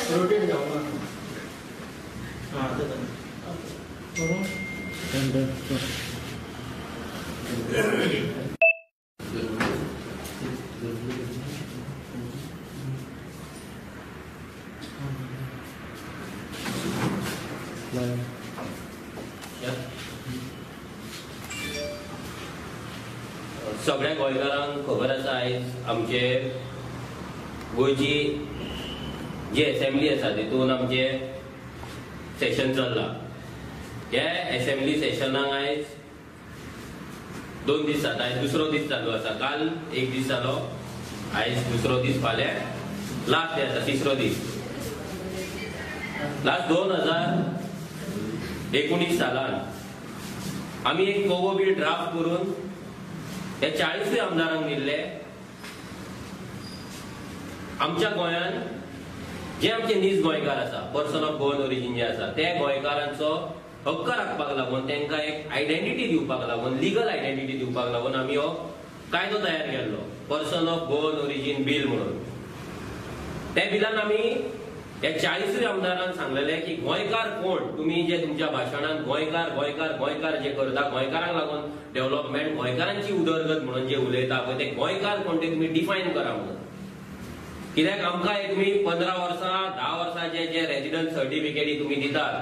Rotate जावना. हां सगळ्या गोंयकारांक खबर आसा आयज आमचे गोंयची जी एसेंब्ली आसा तितून आमचे सेशन चल्ला. ह्या एसेंब्ली सेशनाक आयज 2 दीस जाता. आयज दुसरो दीस चालू आसा. काल एक दीस जालो, आयज दुसरो दीस, फाल्यां लास्ट डे आसा, तिसरो दीस. लास्ट 2019 सालान आमी एक कोगो बील ड्राफ्ट करून हे 40 आमदारांक दिल्ले. आमच्या गोंयांत जे आमचे नीज गोंयकार आसा, पर्सन ऑफ गोवन ओरिजीन जे आसा, ते गोंयकारांचो हक्क राखपाक लागून, तांकां एक आयडेंटिटी दिवपाक लागून, लिगल आयडेंटिटी दिवपाक लागून आमी हो कायदो तयार केल्लो, person of Goan origin bill म्हणून. त्या बिलान आमी ह्या 40 आमदारांक सांगलेले की गोंयकार कोण, तुमी जे तुमच्या भाशणान गोंयकार गोंयकार गोंयकार जे करता, गोंयकारांक लागून डेव्हलपमेंट, गोंयकारांची उदरगत म्हणून जे उलयता पळय, ते गोंयकार कोण ते तुमी डिफायन करा म्हणून. कित्याक आमकां हे तुमी 15 वर्सां 10 वर्सांचे जे रेजिडंट सर्टिफिकेटी तुमी दितात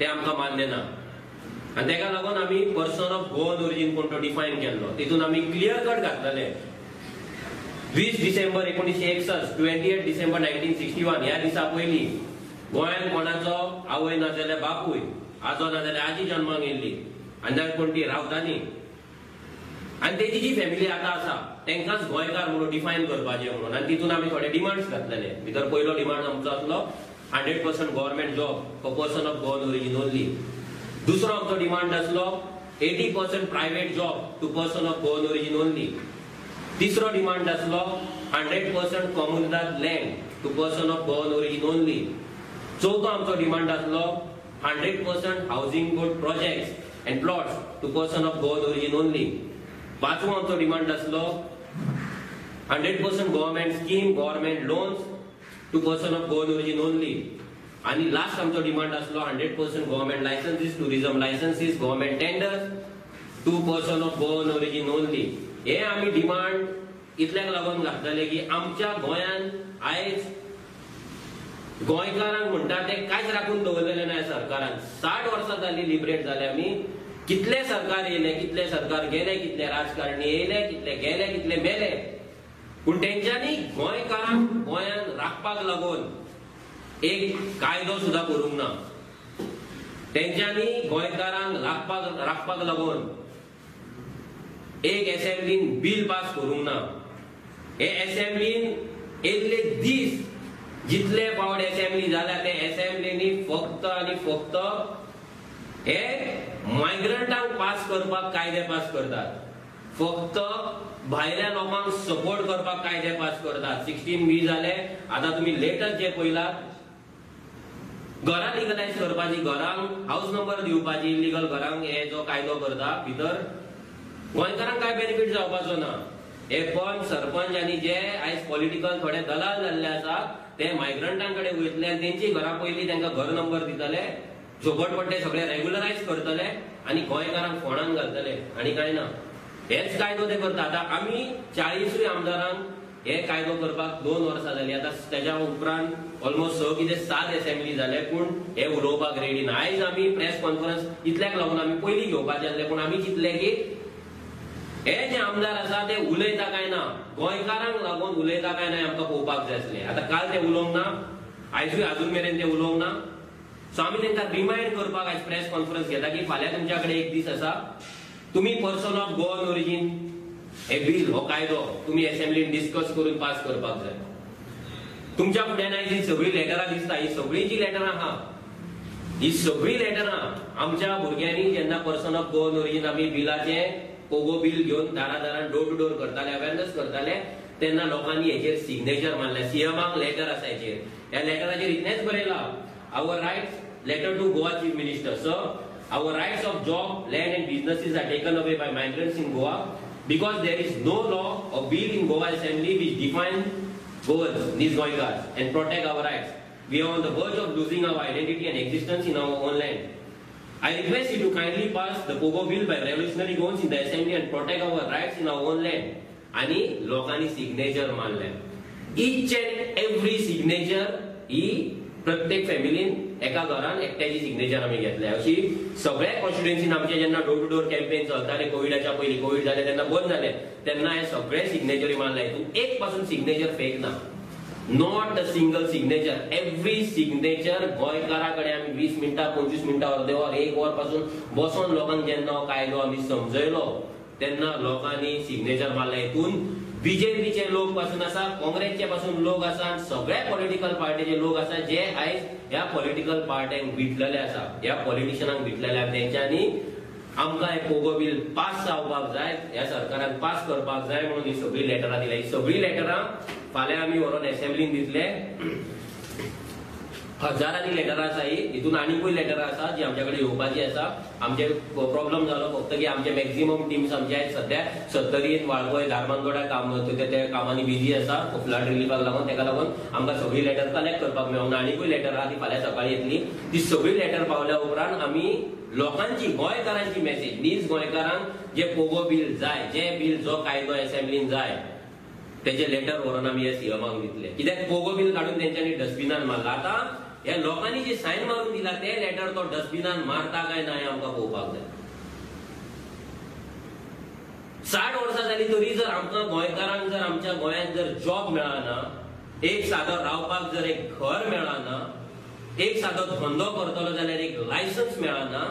ते आमकां मान्य ना. आनी तेका लागून आमी पर्सन ऑफ गोवन ओरिजीन कोण तो डिफायन केल्लो. तितून आमी क्लियर कट घातलेले 20 डिसेंबर 1961, 28 डिसेंबर 1961 ह्या दिसा पयलीं गोंयांत कोणाचो आवय ना जाल्यार बापूय, आजो ना जाल्यार आजी जन्माक येयल्ली आनी जाल्यार कोण ती रावताली आनी तेजी जी फॅमिली आतां आसा तांकांच गोंयकार म्हणून डिफायन करपाचें म्हणून. आनी तितून आमी थोडे डिमांड्स घातलेले. भितर पयलो डिमांड आमचो आसलो 100% government job for person of Goan origin only. दुसरो आमचो डिमांड आसलो 80% private job to person of Goan origin only. तिसरो डिमांड आसलो 100% comunidade land to person of Goan origin only. चवथो आमचो डिमांड आसलो 100% housing board projects and plots to person of Goan origin only. पांचवो आमचो डिमांड आसलो 100% government scheme, government loans to person of Goan origin only. आनी last आमचो demand आसलो 100% government licences, tourism licences, government tenders to person of Goan origin only. हे आमी demand इतल्याक लागून घातलेले की आमच्या गोंयांत आयज गोंयकारांक म्हणटा ते कांयच राखून दवरलेले ना सरकारान. 60 वर्सां जाली लिबरेट जाले आमी. कितले सरकार येयले, कितले सरकार गेले, कितले राजकारणी येयले, कितले गेले, कितले मेले, पूण तेंच्यांनी गोंयकारांक गोंयांत राखपाक लागून एक कायदो सुद्दां करूंक ना. तेंच्यांनी गोंयकारांक राखपाक लागून एक एसेंब्लीन बील पास करूंक ना. हे एसेंब्लीन येयल्ले दीस जितले फावट एसेंब्ली जाल्या ते एसेंब्लीनी फक्त आनी फक्त हे मायग्रंटांक पास करपाक कायदे पास करतात, फक्त भायल्या लोकांक सपोर्ट करपाक कायदे पास करतात. 16B जाले, आतां तुमी लेटस्ट जे पळयलात घरां लिगलायज करपाची, घरांक हावस नंबर दिवपाची, इलिगल घरांक हे जो कायदो करता भितर गोंयकारांक काय बेनिफीट जावपाचो ना. हे पंच सरपंच आनी जे आयज पॉलिटिकल थोडे दलाल जाल्ले आसा ते मायग्रंटां कडेन वयतले आनी तेंची घरां पयलीं तांकां घर नंबर दितले, झोपडपट्टे सगळे रेग्युलरायज करतले आनी गोंयकारांक फोंडान घालतले आनी कांय ना. हेच कायदो ते करता. आतां आमी 40 आमदारांक हे कायदो करपाक 2 वर्सां जाली. आतां तेज्या उपरांत ऑलमोस्ट 6 कितें 7 एसेंब्ली जाले, पूण हे उलोवपाक रेडी ना. आयज आमी प्रेस कॉन्फरन्स इतल्याक लागून आमी पयलीं घेवपाचें आसलें, पूण आमी चिंतलें की हे जे आमदार आसा ते उलयता काय ना, गोंयकारांक लागून उलयता काय ना आमकां पळोवपाक जाय आसलें. आतां काल ते उलोवंक ना, आयजूय आजून मेरेन ते उलोवंक ना. सो आमी तांकां रिमायंड करपाक आयज प्रेस कॉन्फरन्स घेता की फाल्यां तुमच्या कडेन एक दीस आसा, तुमी पर्सन ऑफ गोवन ओरिजीन हे बील, हो कायदो तुमी एसेंब्लीन डिस्कस करून पास करपाक जाय. तुमच्या फुड्यान आयज ही सगळीं लेटरां दिसता, ही सगळीं जी लेटरां आहा, ही सगळीं लेटरां आमच्या भुरग्यांनी जेन्ना पर्सन ऑफ गोवन ओरिजीन आमी बिलाचें कोगो बील घेवन दारा दारान डोर टू डोर करताले, अवेरनेस करताले, तेन्ना लोकांनी हेचेर सिग्नेचर मारले. सीएमाक लेटर आसा हेचेर, ह्या लेटराचेर इतलेंच बरयलां, our rights, letter to Goa chief minister, sir, our rights of job, land and businesses are taken away by migrants in Goa because there is no law or bill in Goa Assembly which defines Goans, these Goikars, and protect our rights. We are on the verge of losing our identity and existence in our own land. I request you to kindly pass the POGO bill by revolutionary Goans in the assembly and protect our rights in our own land. आणि लोकांनी signature मारले. Each and every signature ही प्रत्येक फॅमिलीन एका घरान एकट्याची signature आमी घेतले. अशी सगळ्या कॉन्स्टिट्युएन्सीन आमचे जेन्ना डोर टू डोर कॅम्पेन चलताले कोविडाच्या पयलीं, कोविड जाले तेन्ना बंद जाले, तेन्ना हे सगळे सिग्नेचरी मारले. हितून एक पासून सिग्नेचर फेक ना, not a single signature. Every signature गोंयकारा कडेन आमी 20 मिनटां 25 मिनटां अर्दे वर एक वर पासून बसोन लोकांक जेन्ना हो कायदो आमी समजयलो तेन्ना लोकांनी सिग्नेचर मारले. हितून बीजेपीचे लोक पासून आसा, काँग्रेसचे पासून लोक आसा, आनी सगळ्या पॉलिटिकल पार्टीचे लोक आसा जे आयज ह्या पॉलिटिकल पार्ट्यांक विटलेले आसा, ह्या पॉलिटिशनांक विटलेले आसा. तेंच्यांनी आमकां हे पोगो बील पास जावपाक जाय, ह्या सरकारान पास करपाक जाय म्हणून ही सगळीं लेटरां दिल्या. ही सगळीं लेटरां फाल्यां आमी व्हरोन एसेंब्लीन दितले. हजारांनी लेटरां आसा ही, हितून आनीकूय लेटरां आसा जी आमच्या कडेन येवपाची आसा. आमचे प्रॉब्लम जालो फक्त की आमचे मॅक्झिमम टिम्स आमचे आयज सद्या सत्तरीन, वाळपय, धारबांदोड्या काम त्या कामांनी बिजी आसा फ्लड रिलीफाक लागून. तेका लागून आमकां सगळीं लेटर कलेक्ट करपाक मेळूंक ना. आनीकूय लेटर आहा ती फाल्यां सकाळीं येतली. ती सगळी लेटर पावल्या उपरांत आमी लोकांची, गोंयकारांची मेसेज, नीज गोंयकारांक जे पोगो बील जाय, जे बील जो कायदो एसेंब्लीन जाय तेजे लेटर व्हरोन आमी ह्या सीएमाक दितले. कित्याक पोगो बील काडून तेंच्यांनी डस्टबिनान मारला. आतां ह्या लोकांनी जे सायन मारून दिला ते लेटर तो डस्टबिनान मारता काय ना हें आमकां पळोवपाक जाय. 60 वर्सां जाली तरी जर आमकां गोंयकारांक जर आमच्या गोंयांत जर जॉब मेळना, एक सादो रावपाक जर एक घर मेळना, एक सादो धंदो करतलो जाल्यार एक लायसन्स मेळना,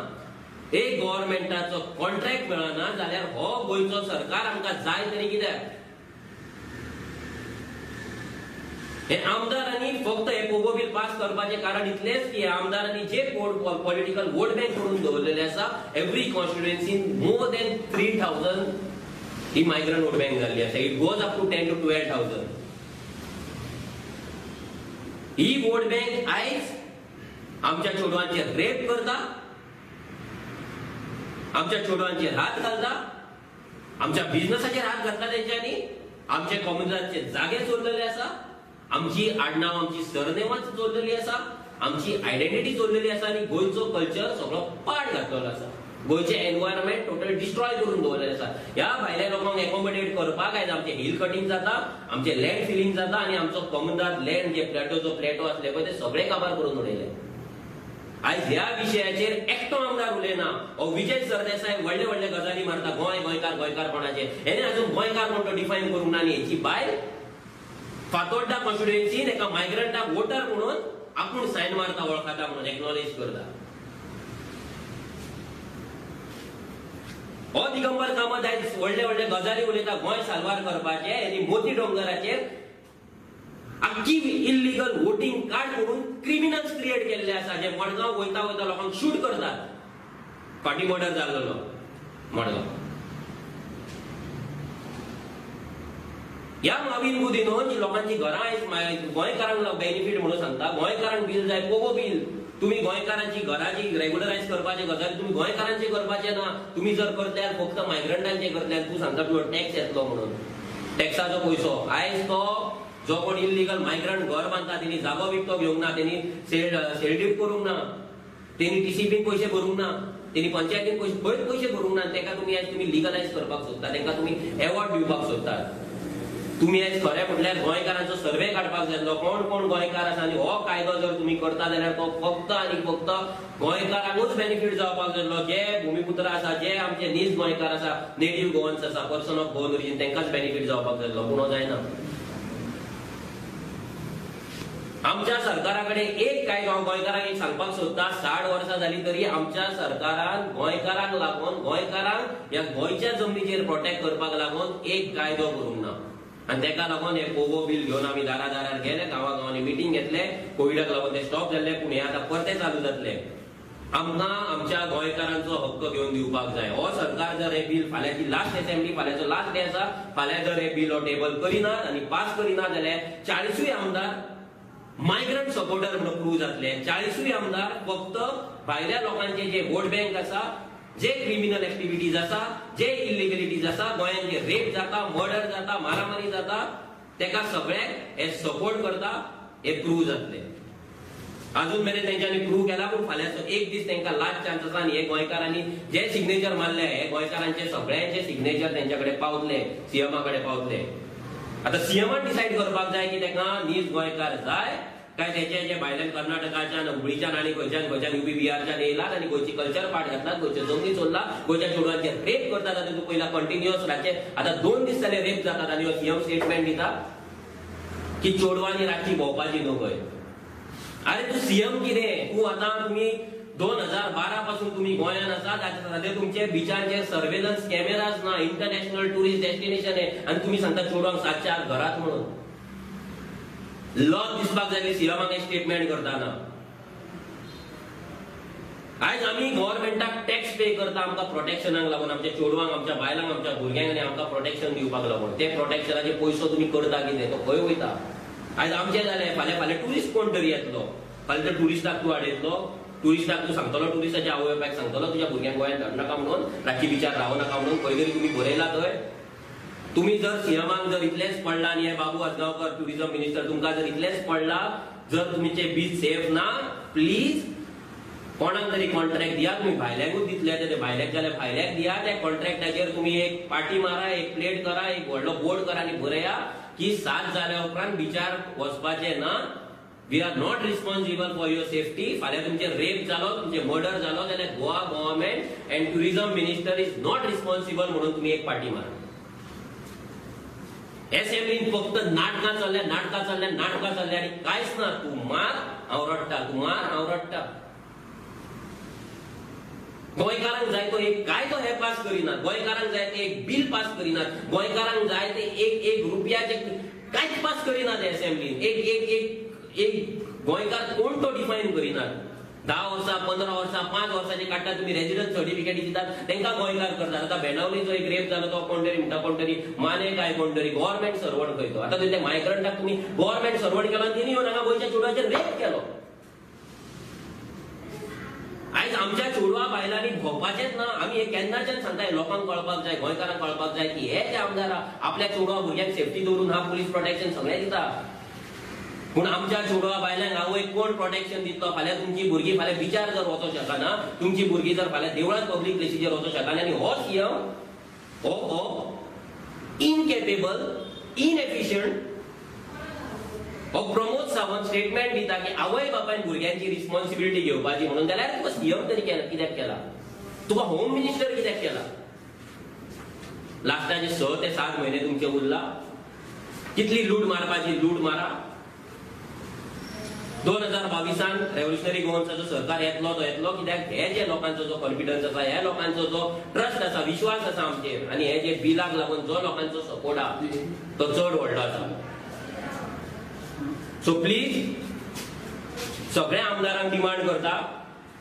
एक गव्हर्मेंटाचो कॉन्ट्रॅक्ट मेळना जाल्यार हो गोंयचो सरकार आमकां जाय तरी कित्याक? हे आमदारांनी फक्त हे पोगो बील पास करपाचें कारण इतलेंच की आमदारांनी जे पॉलिटिकल वोट बँक करून दवरलेले आसा, एवरी कॉन्स्टिट्युएन्सीन मोर दॅन 3000 ही मायग्रंट वोट बँक जाल्ली आसा. It goes up to 10 to 12,000. He vote bank आयज आमच्या चेडवांचेर रेप करता, आमच्या चेडवांचेर हात घालता, आमच्या बिझनसाचेर हात घातला तेंच्यांनी, आमच्या कॉम्युनिटाचे जागे चोरलेले आसा, आमची आडनांव, आमची सरनेमां चोरलेली आसा, आमची आयडेंटिटी चोरलेली आसा आनी गोंयचो कल्चर सगळो पाड घातलेलो आसा. गोंयचें एनवायरमेंट टोटल डिस्ट्रॉय करून दवरलेलें आसा. ह्या भायल्या लोकांक एकोमोडेट करपाक आयज आमचें हिल कटींग जाता, आमचें लँड फिलींग जाता आनी आमचो कॉमनदार लँड जे प्लॅटोचो प्लॅटो आसले पळय ते सगळे काबार करून उडयले. आयज ह्या विशयाचेर एकटो आमदार उलयना. हो विजय सरदेसाय व्हडले व्हडले गजाली मारता, गोंय गोंयकार गोंयकारपणाचे. हेणे अजून गोंयकार म्हण तो डिफायन करूंक ना आनी हेची बायल फातोड्डा कॉन्स्टिट्युएन्सीन एका मायग्रंटाक वोटर म्हणून आपूण सायन मारता, वळखता म्हणून एक्नॉलेज करता. हो दिगंबर कामत आयज व्हडले व्हडले गजाली उलयता गोंय साल्वार करपाचे. आनी मोती डोंगराचेर आख्खी इल्लिगल वोटींग कार्ड करून क्रिमिनल्स क्रिएट केल्ले आसा, जे मडगांव वयता वयता लोकांक शूट करतात. फाटीं मर्डर जाल्लो मडगांव. ह्या माविन गुदिन्हो जी लोकांची घरां आयज गोंयकारांक बेनिफीट म्हणून सांगता, गोंयकारांक बील जाय पोगो बील. तुमी गोंयकारांची घराची रेग्युलरायज करपाचे गजाली तुमी गोंयकारांचे करपाचे ना. तुमी जर करतल्यार फक्त मायग्रंटांचे करतल्यार तूं सांगता तुजो टॅक्स येतलो म्हणून, टॅक्साचो पयसो. आयज तो जो कोण इल्लिगल मायग्रंट घर बांदता तेणी जागो विकतो घेवंक ना, तेणी सेल डीड करूंक ना, तेणी टीसीपीन पयशे भरूंक ना, तेणी पंचायतीन पयशे खंयच पयशे भरूंक ना. तेका तुमी आयज तुमी लिगलायज करपाक सोदता, तेंकां तुमी एवॉर्ड दिवपाक सोदतात. तुमी आयज खरें म्हटल्यार गोंयकारांचो सर्वे काडपाक जाय, कोण कोण गोंयकार आसा आनी हो कायदो जर तुमी करता जाल्यार तो फक्त आनी फक्त गोंयकारांकूच बेनिफीट जावपाक जाय. जे भुमिपुत्र आसा, जे आमचे नीज गोंयकार आसा, नेटीव गोवन्स आसा, पर्सन ऑफ गोवन ओरिजीन, तांकांच बेनिफीट जावपाक जाय, पूण हो जायना. आमच्या सरकारा कडेन एक कायदो हांव गोंयकारांक एक सांगपाक सोदता, 60 वर्सां जाली तरी आमच्या सरकारान गोंयकारांक लागून, गोंयकारांक ह्या गोंयच्या जमनीचेर प्रोटेक्ट करपाक लागून एक कायदो करूंक ना. आनी तेका लागून हे पोगो बील घेवन आमी दारा दारार गेले, गांवा गांवांनी मिटींग घेतले. कोविडाक लागून ते स्टॉप जाल्ले, पूण हे आतां परते चालू जातले. आमकां आमच्या गोंयकारांचो हक्क घेवन दिवपाक जाय. हो सरकार जर हे बील फाल्यांची लास्ट असेंब्ली, फाल्यांचो लास्ट डे आसा, फाल्यां जर हे बील हो टेबल करिनात आनी पास करिना जाल्यार 40 आमदार मायग्रंट सपोर्टर म्हणून प्रूव जातले. 40 आमदार फक्त भायल्या लोकांचे जे वोट बँक आसा, जे क्रिमिनल एक्टिविटीज आसा, जे इलिगलिटीज आसा, गोंयांत जे रेप जाता, मर्डर जाता, मारामारी जाता, तेका सगळ्यांक हे सपोर्ट करता, हे प्रूव जातले. अजून मेरेन तेंच्यांनी प्रूव केला, पूण फाल्यांचो एक दीस तांकां लास्ट चान्स आसा. आनी हे गोंयकारांनी जे सिग्नेचर मारले, हे गोंयकारांचे सगळ्यांचे सिग्नेचर तेंच्या कडेन पावतले, सीएमा कडेन पावतले. आतां सीएमान डिसायड करपाक जाय की ताका नीज गोंयकार जाय काय तेचे जे भायल्यान कर्नाटकाच्यान, हुबळीच्यान आनी खंयच्यान खंयच्यान युपी बिहारच्यान येयलात आनी गोंयची कल्चर पाठ घातलात, गोंयच्यो जमनी चोरला, गोंयच्या चेडवांचेर रेप करतात. आतां तूं पयला कंटिन्युअस रातचे आतां 2 दीस जाले रेप जातात आनी हो सीएम स्टेटमेंट दिता की चेडवांनी रातची भोंवपाची न्हू खंय. अरे तूं सीएम कितें? तूं आतां तुमी 2012 पासून तुमी गोंयांत आसात, आतां सद्या तुमचे बिचांचेर सर्वेलन्स कॅमेराज ना, इंटरनॅशनल ट्युरिस्ट डेस्टिनेशन आहे आनी तुमी सांगता चेडवांक 7च्या आत घरात म्हणून. लॉज दिसपाक जाय सीएमाक स्टेटमेंट करतना. आयज आमी गव्हर्मेंटाक टॅक्स पे करता आमकां प्रोटेक्शनाक लागून, आमच्या चेडवांक, आमच्या बायलांक, आमच्या भुरग्यांक आनी आमकां प्रोटेक्शन दिवपाक लागून. ते प्रोटेक्शनाचे पयसो तुमी करता कितें, तो खंय वयता? आयज आमचें जालें, फाल्यां फाल्यां ट्युरिस्ट कोण तरी येतलो, फाल्यां तर ट्युरिस्टाक तूं हाडयतलो, ट्युरिस्टाक तूं सांगतलो, ट्युरिस्टाच्या आवय बापायक सांगतलो तुज्या भुरग्यांक गोंयांत धाडनाका म्हणून, रातची बिचार रावं नाका म्हणून. खंय तरी तुमी बरयला थंय. तुमी जर सीएमाक जर इतलेंच पडला आनी हे बाबू आजगांवकर ट्युरिझम मिनिस्टर तुमकां जर इतलेंच पडला, जर तुमचे बीच सेफ ना, प्लीज कोणाक तरी कॉन्ट्रॅक्ट दिया. तुमी भायल्यांकूच दितले ते भायल्याक जाल्यार भायल्याक दिया. त्या कॉन्ट्रॅक्टाचेर तुमी एक पाटी मारा, एक प्लेट करा, एक व्हडलो बोर्ड करा आनी बरया की 7 जाल्या उपरांत बिचार वचपाचें ना. We are not responsible for your safety. फाल्यां तुमचे रेप जालो, तुमचे मर्डर जालो जाल्यार Goa government and tourism minister is not responsible म्हणून तुमी एक पाटी मारा. एसेंब्लीन फक्त नाटकां चल्ल्या, नाटकां चल्ल्या, नाटकां चल्ल्या आनी कांयच ना. तूं मार हांव रडटा, तूं मार हांव रडटा. गोंयकारांक जाय तो एक कायदो हे पास करिनात, गोंयकारांक जाय ते एक बील पास करिनात, गोंयकारांक जाय ते एक एक रुपयाचे कांयच पास करिनात एसेंब्लीन. एक एक एक एक गोंयकार कोण तो डिफायन करिनात. 10 वर्सां, 15 वर्सां, 5 वर्सांचे काडटा तुमी रेजिडन्स सर्टिफिकेट दितात तांकां गोंयकार करतात. आतां बेनावलीचो एक रेप जालो तो कोण तरी म्हणटा, कोण तरी माने काय कोण तरी गव्हर्मेंट सर्वंट खंय तो. आतां तुमी ते मायग्रंटाक तुमी गव्हर्मेंट सर्वंट केलो आनी तेणी येवन हांगा गोंयच्या चेडवाचेर रेप केलो. आयज आमच्या चेडवा बायलांनी भोंवपाचेंच ना. आमी हे केन्नाच्यान सांगता, हे लोकांक कळपाक जाय, गोंयकारांक कळपाक जाय की हे जे आमदार आपल्या चेडवा भुरग्यांक सेफ्टी दवरून हा पुलीस प्रोटेक्शन सगळें दिता, पूण आमच्या चेडवा बायलांक आवय कोण प्रोटेक्शन दितलो? फाल्यां तुमची भुरगीं फाल्यां बिचार जर वचोंक शकना, तुमची भुरगीं जर फाल्यां देवळांत पब्लीक प्लेसीचेर वचोंक शकना, आनी हो सीएम हो हो इनकेपेबल, इनएफिशियंट हो प्रमोद सावंत स्टेटमेंट दिता की आवय बापायन भुरग्यांची रिस्पॉन्सिबिलिटी घेवपाची म्हणून, जाल्यार तुका सीएम तरी कित्याक केला? तुका होम मिनिस्टर कित्याक केला? लास्टाचे 6 ते 7 म्हयने तुमचे उरला. कितली लूट मारपाची लूट मारा. 2022 रेव्होल्युशनरी गोवन्साचो सरकार येतलो तो येतलो, कित्याक हे जे लोकांचो जो कॉन्फिडन्स आसा, ह्या लोकांचो जो ट्रस्ट आसा, विश्वास आसा आमचेर, आनी हे जे बिलाक लागून जो लोकांचो सपोर्ट आसा तो चड व्हडलो आसा. सो प्लीज सगळ्या आमदारांक डिमांड करता,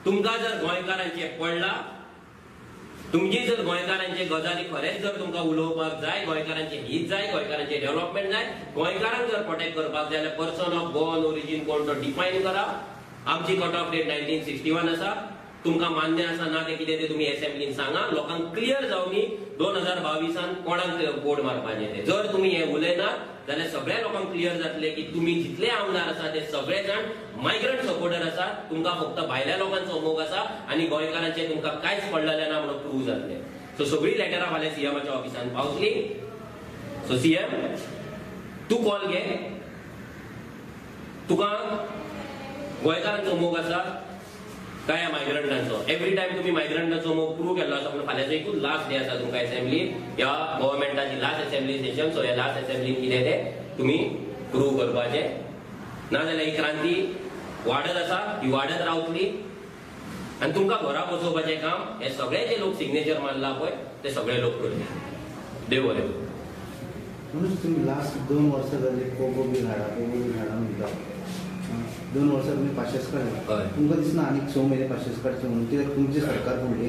तुमकां जर गोंयकारांचें पडला, तुमची जर गोंयकारांचे गजाली खरेंच जर तुमकां उलोवपाक जाय, गोंयकारांचें हीत जाय, गोंयकारांचें डेव्हलपमेंट जाय, गोंयकारांक जर प्रोटेक्ट करपाक जाय जाल्यार पर्सन ऑफ गोवन ओरिजीन कोण तो डिफायन करा. आमची कट ऑफ डेट 1961 आसा. तुमकां मान्य आसा ना तें कितें तें तुमी एसेंब्लीन सांगा, लोकांक क्लियर जावनी 2022 कोणाक वोट मारपाचें तें. जर तुमी हें उलयनात जाल्यार सगळ्या लोकांक क्लियर जातलें की तुमी जितले आमदार आसा ते सगळे जाण मायग्रंट सपोर्टर आसात, तुमकां फक्त भायल्या लोकांचो मोग आसा आनी गोंयकारांचें तुमकां कांयच पडलेलें ना म्हणून प्रूव जातलें. सो सगळीं लेटरां फाल्यां सीएमाच्या ऑफिसान पावतली. सो सीएम तूं कॉल घे, तुका गोंयकारांचो मोग आसा काय मायग्रंटांचो? एवरी टायम तुमी मायग्रंटांचो मोग प्रूव केल्लो आसा, पूण फाल्यांचो एकूच लास्ट डे आसा तुमकां एसेंब्ली, ह्या गव्हर्मेंटाची लास्ट एसेंब्ली सेशन. सो ह्या लास्ट एसेंब्लीन कितें तें तुमी प्रूव करपाचें, नाजाल्यार ही क्रांती वाडत आसा, ही वाडत रावतली आनी तुमकां घरा बसोवपाचें काम हे सगळे जे लोक सिग्नेचर मारला पळय ते सगळे लोक करतले. देव बरें. म्हणून तुमी लास्ट 2 वर्सां जाली पोगो बील हाडा, पोगो बील हाडा म्हणटा. 2 वर्सां तुमी पाशेस काडले, तुमकां दिसना आनीक 6 म्हयने पाशेस काडचे म्हणून? कित्याक तुमचें सरकार फुडलें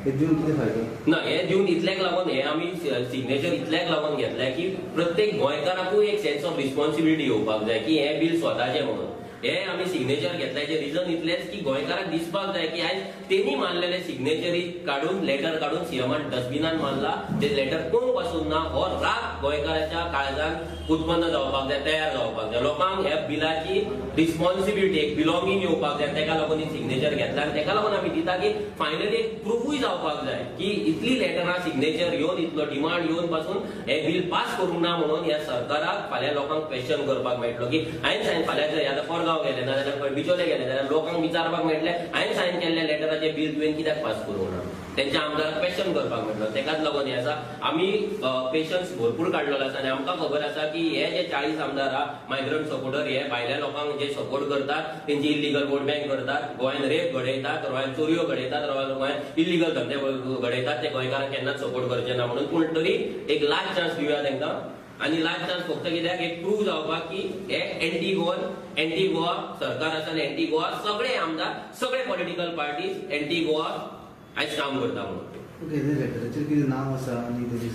हें दिवन कितें फायदो ना? हें दिवन इतल्याक लागून, हें आमी सिग्नेचर इतल्याक लागून घेतलें की प्रत्येक गोंयकाराकूय एक सेन्स ऑफ रिस्पॉन्सिबिलिटी येवपाक जाय की हें बील स्वताचें म्हणून. हे आमी सिग्नेचर घेतल्याचे रिजन इतलेच की गोंयकारांक दिसपाक जाय की आयज तेणी मारलेले सिग्नेचरी काडून लेटर काडून सीएमान डस्टबिनान मारला, ते लेटर कोण पासून ना. हो राग गोंयकाराच्या काळजान उत्पन्न जावपाक जाय, तयार जावपाक जाय. लोकांक ह्या बिलाची रिस्पॉन्सिबिलिटी एक बिलॉंगींग येवपाक जाय, तेका लागून ही सिग्नेचर घेतला आनी तेका लागून आमी दिता की फायनली एक प्रुफूय जावपाक जाय की इतली लेटरां सिग्नेचर येवन इतलो डिमांड येवन पासून हे बील पास करूंक ना म्हणून ह्या सरकाराक फाल्यां लोकांक क्वेश्चन करपाक मेळटलो की हांवें सायन फाल्यां जर आतां कोरगांव गेले ना जाल्यार बिचोले गेले जाल्यार लोकांक विचारपाक मेळटलें हांवें सायन केल्ल्या लेटराचें बील तुवें कित्याक पास करूंक ना, तेंच्या आमदाराक क्वेश्चन करपाक मेळटलो. तेकाच लागून हें आसा आमी पेशन्स भरपूर काडलेलो आसा आनी आमकां खबर आसा की हे जे 40 आमदार आहा मायग्रंट सपोर्टर हे भायल्या लोकांक जे सपोर्ट करतात, तेंची इल्लिगल वोट बँक करतात, गोंयान रेप घडयतात, गोंयान चोरयो घडयतात, गोंयान इल्लिगल धंदे घडयतात, ते गोंयकारांक केन्नाच सपोर्ट करचे ना म्हणून. पूण तरी एक लास्ट चान्स दिवया तांकां आनी लास्ट चान्स फक्त कित्याक एक प्रूव जावपाक की हे एंटी गोवन एंटी गोवा सरकार आसा आनी एंटी गोवा सगळे आमदार सगळे पॉलिटिकल पार्टीज एंटी गोवा आयज काम करता म्हणून. नाव आसा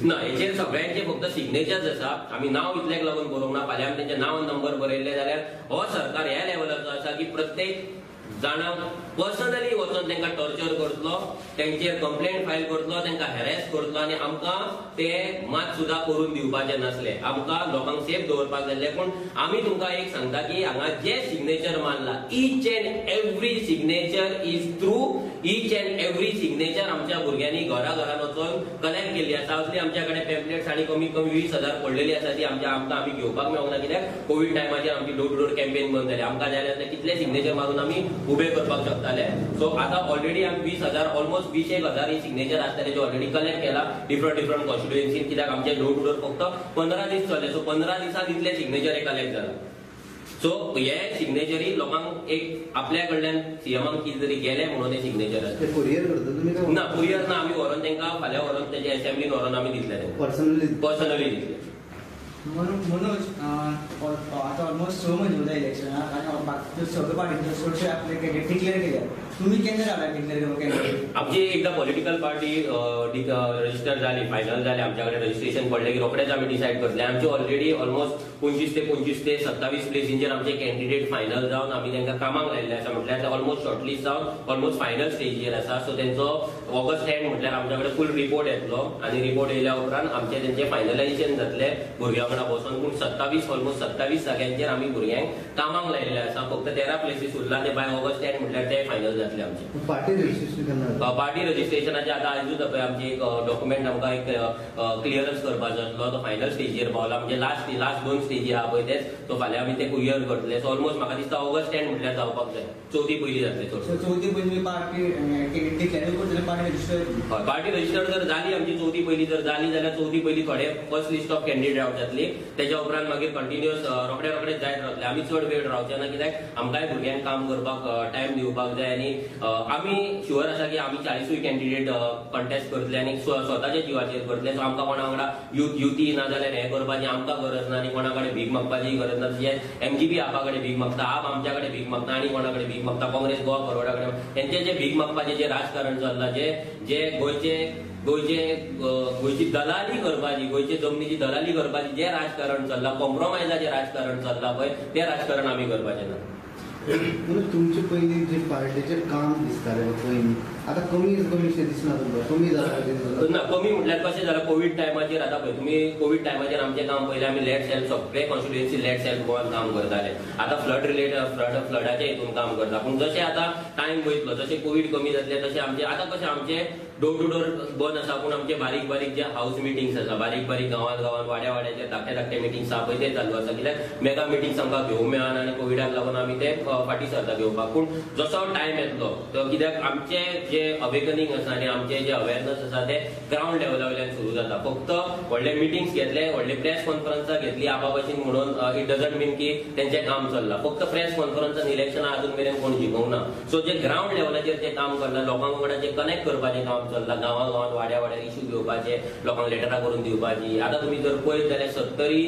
ना हेचेर सगळ्यांचे फक्त सिग्नेचर्स आसा, आमी नांव इतल्याक लागून बरोवंक ना. फाल्यां आमी तेंचें नांव नंबर बरयल्ले जाल्यार हो सरकार ह्या लेवलाचो आसा की प्रत्येक जाणांक पर्सनली वचून तांकां टॉर्चर करतलो, तेंचेर कंप्लेंट फायल करतलो, तांकां हॅरेस करतलो आनी आमकां ते मात सुद्दां करून दिवपाचे नासले. आमकां लोकांक सेफ दवरपाक जाल्ले. पूण आमी तुमकां एक सांगता की हांगा जे सिग्नेचर मारला each and every signature is true, each and every signature आमच्या भुरग्यांनी घरा घरान वचून कलेक्ट केल्ली आसा. असली आमच्या कडेन पॅम्पलेट्स आनी कमीत कमी 20,000 पडलेली आसा ती आमच्या आमकां आमी घेवपाक मेळोंक ना कित्याक कोवीड टायमाचेर आमची डोर टू डोर कॅम्पेन बंद जाली. आमकां जाय जाल्यार कितले सिग्नेचर मारून आमी उबे करपाक शकताले. सो आतां ऑलरेडी आमी 20,000 ऑलमोस्ट 21,000 ही सिग्नेचर आसतले जे ऑलरेडी कलेक्ट केला डिफरंट डिफरंट कॉन्स्टिट्युएन्सीन, कित्याक आमचे डोर टू डोर फक्त 15 दीस चल्ले. सो 15 दिसांत इतले सिग्नेचर हे कलेक्ट जाला. सो हे सिग्नेचरी लोकांक एक आपल्या कडल्यान सीएमाक कितें तरी गेले म्हणून हे सिग्नेचर आसा. कुरियर करता तुमी? ना कुरियर ना, आमी व्हरोन तांकां फाल्यां व्हरोन तेजे असेंब्लीन व्हरोन आमी दितले, पर्सनली दितले. मनोज, आता ऑलमोस्ट 6 म्हयने उरला इलेक्शनाक आनी बाकी सगळे पार्टीचे चडशे आपले कॅन्डिडेट डिक्लेअर केल्या, तुम्ही केन्ना रावला डिक्लेअर करून कॅन्डिडेट? आमची एकदा पॉलिटिकल पार्टी रजिस्टर जाली, फायनल जाली, आमच्या कडेन रजिस्ट्रेशन पडलें की रोखडेच आमी डिसायड करतले. आमचे ऑलरेडी ऑलमोस्ट 25 ते 27 प्लेसींचेर आमचे कॅन्डिडेट फायनल जावन आमी तांकां कामाक लायिल्ले आसा. म्हटल्यार ऑलमोस्ट शॉर्टलिस्ट जावन ऑलमोस्ट फायनल स्टेजीर आसा. सो तेंचो ऑगस्ट एंड म्हटल्यार आमच्या कडेन फूल रिपोर्ट येतलो आनी रिपोर्ट येयल्या उपरांत आमचे तेंचे फायनलायझेशन जातले भुरग्यां वांगडा बसून. पूण 27 ऑलमोस्ट 27 जाग्यांचेर आमी भुरग्यांक कामाक लायिल्ले आसा. फक्त 13 प्लेसीस उरला, ते बाय ऑगस्ट एंड म्हटल्यार ते फायनल जातले आमचे. पार्टी रजिस्ट्रेशन केन्ना? पार्टी रजिस्ट्रेशनाचे आतां आयजूच पळय आमची एक डॉक्युमेंट आमकां एक क्लियरन्स करपाचो आसलो, तो फायनल स्टेजीर पावला. म्हणजे लास्ट 2 स्टेजी आहा पळय तेच, सो फाल्यां आमी ते क्लियर करतले. सो ऑलमोस्ट म्हाका दिसता ऑगस्ट एंड म्हटल्यार जावपाक जाय, चवथी पयली जातले. चवथी पयली पार्टी डिक्लेअर करतले, पार्टी रजिस्टर? पार्टी रजिस्टर जर जाली आमची चवथी पयली जर जाली जाल्यार चवथी पयली थोडे first list of candidate out जातली. तेच्या उपरांत मागीर कंटिन्युअस रोखडे रोखडे जायत रावतले. आमी चड वेळ रावचे ना कित्याक आमकांय भुरग्यांक काम करपाक टायम दिवपाक जाय आनी आमी शुअर आसा की आमी 40 कॅन्डिडेट कंटेस्ट करतले आनी स्वताच्या जिवाचेर करतले. सो आमकां कोणा वांगडा युती ना जाल्यार हें करपाची आमकां गरज ना आनी कोणा कडेन भीक मागपाची गरज ना. एमजीपी आपा कडेन भीक मागता, आप आमच्या कडेन भीक मागता आनी कोणा कडेन भीक मागता, काँग्रेस गोवा फॉरवर्डा कडेन. तेंचे जे भीक मागपाचें जे राजकारण चल्लां, जे जे गोंयचे गोंयचे गोंयची दलाली करपाची, गोंयचे जमनीची दलाली करपाची जे राजकारण चल्लां, कॉम्प्रोमायजाचें राजकारण चल्लां पळय, तें राजकारण आमी करपाचें ना. म्हणून तुमचे पयलीं जे पार्टीचें काम दिसतालें पयलीं आतां कमी कमीशें दिसना तुमकां? कमी जालां ना? कमी म्हटल्यार कशें जालां, कोवीड टायमाचेर आतां पळय तुमी कोवीड टायमाचेर आमचें काम पयलें आमी लेट सेल्फ सगळे कॉन्स्टिट्युएन्सी लेट सेल्फ गोवान काम करताले. आतां फ्लड रिलेटेड फ्लडाच्या हितून काम करता. पूण जशें आतां टायम वयतलो, जशें कोवीड कमी जातलें तशें आमचें आतां कशें आमचें डोर टू डोर बंद आसा, पूण आमचे बारीक बारीक जे हावस मिटिंग्स आसा, बारीक बारीक गांवान गांवान वाड्या वाड्याचे धाकटे धाकटे मिटिंग्स आसा पळय ते चालू आसा. कित्याक मेगा मिटिंग्स आमकां घेवंक मेळना आनी कोविडाक लागून आमी ते फाटीं सरता घेवपाक. पूण जसो टायम येतलो तो कित्याक आमचे जे अवेकनिंग आसा आनी आमचे जे अवेरनस आसा ते ग्रावंड लेवला वयल्यान सुरू जाता. फक्त व्हडले मिटिंग्स घेतले, व्हडले प्रेस कॉन्फरन्सां घेतली आपा भशेन म्हणून it doesn't मीन की तेंचें काम चल्लां. फक्त प्रेस कॉन्फरन्सान इलेक्शनां अजून मेरेन कोण जिखोवंक ना. सो जे ग्रावंड लेवलाचेर जे काम करता, लोकां वांगडा जे कनेक्ट करपाचें काम चल्लां, गांवां गांवांत वाड्या वाड्यार इश्यू घेवपाचे, लोकांक लेटरां करून दिवपाची. आतां तुमी जर पळयत जाल्यार 70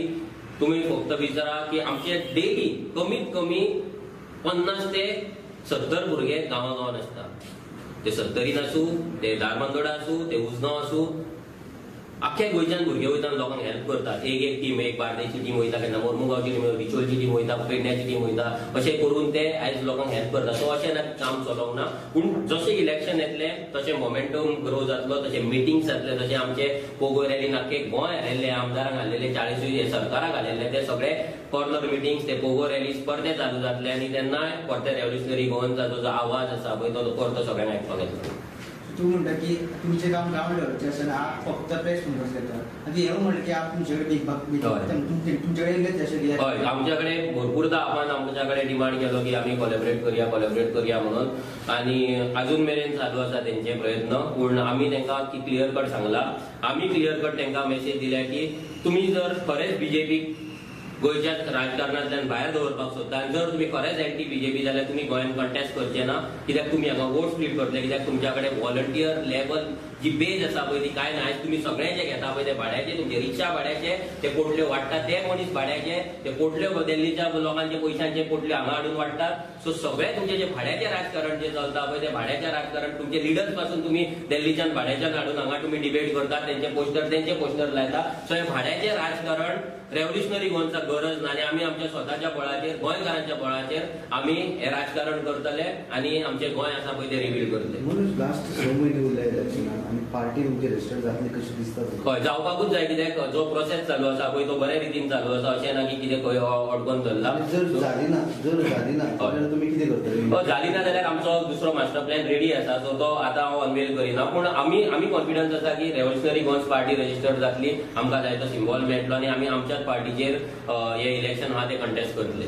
तुमी फक्त विचारा की आमचे डेली कमीत कमी 50 ते 70 भुरगे गांवां गांवांत आसता. ते 70 आसूं, ते धारबांदोडा आसूं, ते उजगांव आसूं, आख्या गोंयच्यान भुरगे वयता लोकांक हेल्प करतात. एक एक टीम, एक बार्देची टीम वयता, केन्ना मोर्मुगांवची टीम वयता, बिचोलची टीम वयता, पेडण्याची टीम वयता, अशें करून ते आयज लोकांक हेल्प करता. सो अशें ना काम चलोवंक ना, पूण जशें इलेक्शन येतलें तशें मोमेंटम ग्रो जातलो, तशें मिटिंग्स जातले, तशें आमचे पोगो रॅलीन आख्खे गोंय हारिल्ले, आमदारांक हारिल्ले, 40 सरकाराक हारिल्ले, ते सगळे कॉर्नर मिटिंग्स, ते पोगो रॅलीज परते चालू जातले आनी तेन्ना परते रेव्होल्युशनरी गोवन्साचो जो आवाज आसा पळय तो परतो सगळ्यांक आयकपाक येतलो. तूं म्हणटा की तुमचें काम ग्रावंड लेवलाचें आसा, आप फक्त प्रेस कॉन्फरन्स घेता आनी हें म्हणलें की आप तुमचे कडेन तुमचे कडेन येयलेच अशें कितें? हय, आमच्या कडेन भरपूरदां आपण आमच्या कडेन डिमांड केलो की आमी कोलॅबरेट करया, कोलॅबरेट करया म्हणून, आनी अजून मेरेन चालू आसा तेंचे प्रयत्न. पूण आमी तांकां की क्लियर कट सांगला, आमी क्लियर कट तांकां मेसेज दिल्या की तुमी जर खरेंच बीजेपीक गोंयच्या राजकारणांतल्यान भायर दवरपाक सोदता आनी जर तुमी खरेंच एंटी बीजेपी जाल्यार तुमी गोंयांत कंटेस्ट करचे ना, कित्याक तुमी हांगा वोट स्प्लीट करतले, कित्याक तुमच्या कडेन व्हॉलंटियर लेवल जी बेज आसा पळय ती कांय ना. आयज तुमी सगळें जे घेता पळय ते भाड्याचे, तुमचे रिक्षा भाड्याचे, ते पोटल्यो वाडटात ते मनीस भाड्याचे, ते पोटल्यो दिल्लीच्या लोकांचे पयशांचे पोटल्यो हांगा हाडून वाडटात. सो सगळें तुमचें जें भाड्याचें राजकारण जें चलता पळय तें भाड्याचें राजकारण तुमचे लिडर्स पासून तुमी दिल्लीच्यान भाड्याच्यान हाडून हांगा तुमी डिबेट करतात, तेंचे पोस्टर लायता. सो हें भाड्याचें राजकारण रेव्होल्युशनरी गोवन्साक गरज ना आनी आमी आमच्या स्वताच्या बळाचेर, गोंयकारांच्या बळाचेर आमी हें राजकारण करतले आनी आमचें गोंय आसा पळय तें रिबिल्ड करतले. म्हणून लास्ट 6 म्हयने उरले इलेक्शनाक आनी पार्टी तुमची रजिस्टर जातली कशी दिसता? हय, जावपाकूच जाय, कित्याक जो प्रोसेस चालू आसा पळय तो बऱ्या रितीन चालू आसा, अशें ना की कितें खंय अडकोन धरला. जर जाली ना, जाल्यार तुमी कितें करतले? जाली ना जाल्यार आमचो दुसरो मास्टर प्लॅन रेडी आसा, सो तो आतां हांव अनवेल करिना, पूण आमी कॉन्फिडन्स आसा की रेव्होल्युशनरी गोवन्स पार्टी रजिस्टर जातली, आमकां जाय तो सिम्बॉल मेळटलो आनी आमी आमच्याच पार्टीचेर हे इलेक्शन आहा ते कंटेस्ट करतले.